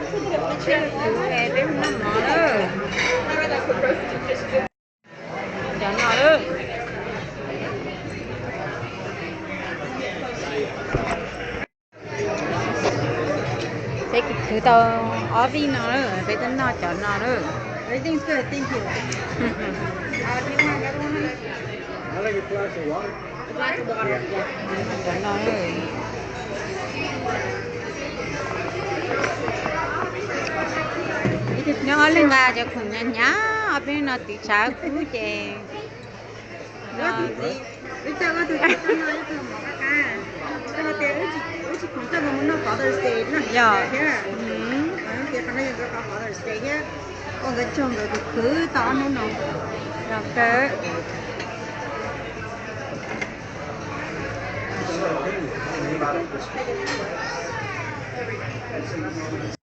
Peb mus noj mov lawm. Cov no lawm. Peb khwv tau ob vij no lawm, peb twb noj cov no lawm. Cov no lawm. Nyob ob leeg nqa cov khoom hnyav hnyav, ob peb no tiv tshav kub ces no. Yog. Nkawd tsaug nkawd khwv tau ob hnub no. Yog kawg.